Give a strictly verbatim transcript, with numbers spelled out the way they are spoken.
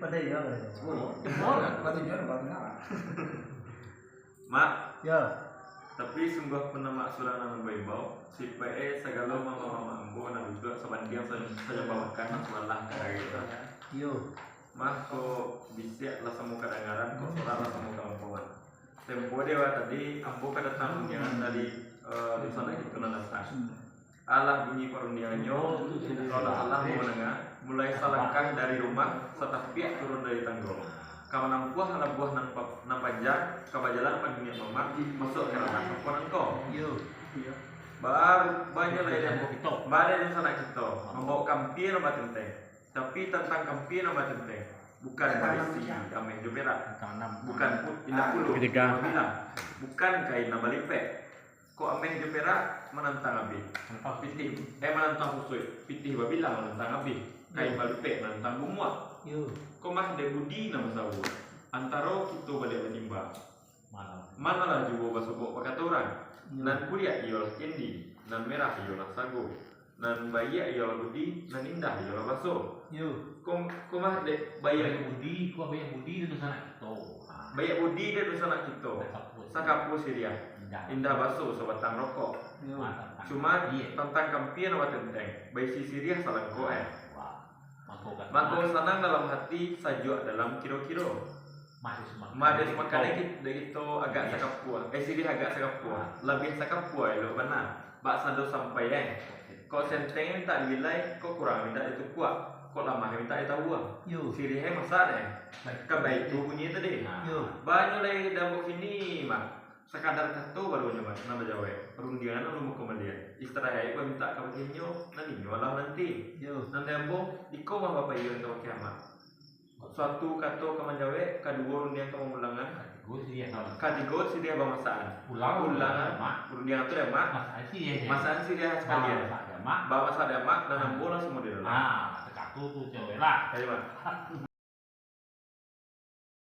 Sepuluh. Sepuluh. Sepuluh. Berarti dia udah tengah. Mak. Ya. Tapi sungguahpun Amak surang nan baimbau, sipaik e sagalo mama-mama ambo nan duduak sabandiang sa-, sajamba makan nan sabalah ka dari tu. Iyo. Mah, kok bisiak lah samo kadangaran, kok sorak lah samo kalampauan. Tempo dewa tadi, ambo ka datang undiangan dari, eh, dunsanak kito nan datang. Alah bunyi parundiangannyo, kalau lah alah ambo mandanga, mulai salangkah dari rumah, satapiak turun dari tanggo. Ka manampuah labuah nan pa-, nan panjang, ka bajalan maniniak mamak, masuak ka ranah apo nan ko. Iyo. Ba-, banyak lai dunsanak kito, mambaok kampia nan batenteng. Tapi tantang kampia nan batenteng, bukan barisi ameh jo perak. Bukan pu-, indak pulo babilang. Bukan kain nan balipek. Kok ameh jo perak manantang abih. Pitih, eh, manantang susuik. Pitih babilang manantang abih. Kain balipek manantang bumuak. Yo. Kok mah dek budi nan basawua. Antaro kito baliak batimbang. Manolah juo basobok bakato urang. Nan kuliak iyolah kendi, nan merah iyolah sago, nan baiak iyolah budi, nan indah iyolah baso. Yo. Ko, ko mah dek baiak budi, ko baiak budi dek dunsanak kito. Baiak budi dek dunsanak kito. Sakapu siriah. Indah baso sabatang rokok. Yo. Cuma tantang kampia nan batenteng, baisi siriah salangkok eh. Mako sanang dalam hati, sajuak dalam kiro-kiro. Mah dek makanan kito agak sakapua, eh, siriah agak sakapua, labiah sakapua elok bana. Bak sado sampai eh. Kok senteng mintak dibilai, kok kurang mintak ditukuak, kok lamah mintak ditawua. Yo. Siriah eh masak deh. Kan baitu bunyi tadi. Yo. Banyak lai dek ambo kini, Mak. Sakadar kato baru nyo nan bajawek, rundiangan alun bakumbalian. Istirahat bamintak ka bakinnyo, nan inyo alah nanti. Yo. Nan dek ambo, iko mah bapaiyoan ka bakeh amak. Suatu kato ka manjawek, kaduo rundiang ka mamulangan. Katigo siriah bamasakan. Ulang, rundiangan tu dek amak. Masakan siriah sakalian. Bamasak dek amak, nan ambo langsuang model. Ah, takato tu cewek lah. Ayo, Mak.